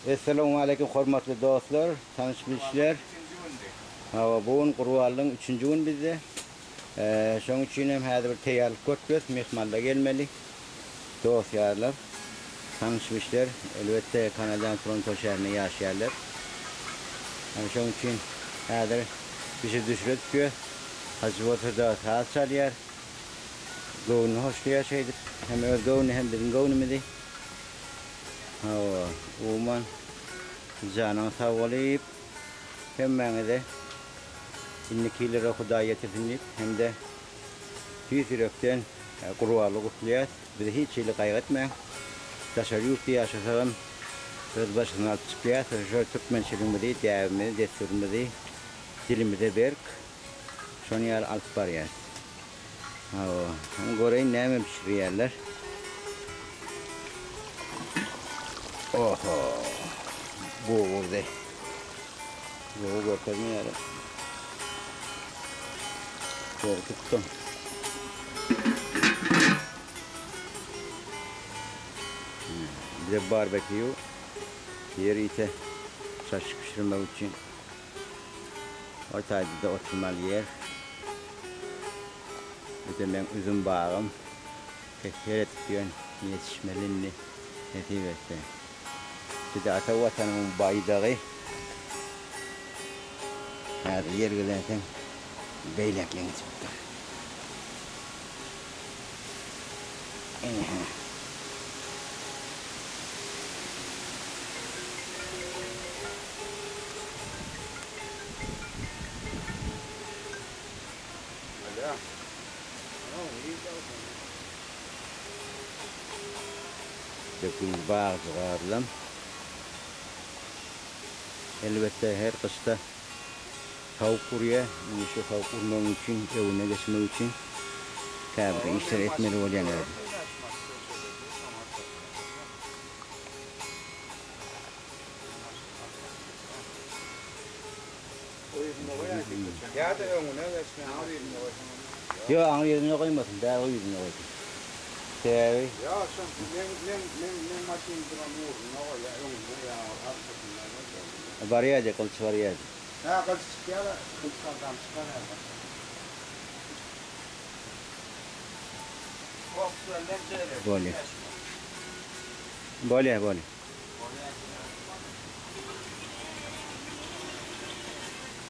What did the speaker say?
Essalawmaleýkim hormatly dostlar, tanyş bilişler. Hawa, bu gün Gurbanlygyň üçünji güni bizde. Şonuň üçin hem häzir bir teýýarlyk görüp myhmanlar gelmeli. Dost-ýarlar, tanyş bilişler, elbetde Kanadanyň Toronto şäherinde ýaşaýarlar. Şonuň üçin häzir bişir-düşür edip ýör. Hajy bolsa-da saz çalýar. Göwnüni hoşlaýar şeýdip. Hem öz göwnüni hem biziň göwnümizi. Hawa, umuman janyňyz sag bolyp, hemmäňize indiki ýyllara Hudaý ýetirsin diýip hem-de tüýs ýürekden Gurbanly gutlaýas. Bizi hiç hili gaýgy etmäň. Daşary ýurtda ýaşasagam öz başyny alyp çykýas. Şol türkmençiligimizi, däbimizi, dessurymyzy dilimize berk şony ýaly alyp barýas. Hawa, hany göreýin näme bişirýärler. Oho, gowurdy. Gowy görkezmeýär. Gowy tutdum. Bize barbekýu ýörite şaşlyk bişirmek üçin. O taýda-da oturmaly ýer. Bu-da meň üzüm bagym. Seredip ýörün, ýetişmeli indi, nesip etse. Bu-da ata Watanymyň baýdagy. Häzir ýer gelensoň beýläkleň çykypdyr. Ine-hä. Dökün bagjygarylam. Elbetde her gyşda sowuk urýar. Indi şu sowuk urmagyň üçin, öwüne geçmek üçin käbir işler etmeli bolýan özi. Ýa-da öňüne geçme, aňry ýüzüne goýsaň. Ýok, aňry ýüzüne goýmasyn, bäri ýüzüne goýsun. Sebäbi. Ýok, şo meň meň meň meň maşynym duran ugrunda goý, ýa öňünde, ýa arkasynda goý. Barýardy, gylyç barýardy. Hä, gylyç çykýar-a, gylyç galdam çykar häzir. Bolýar. Bolýar, bolýar.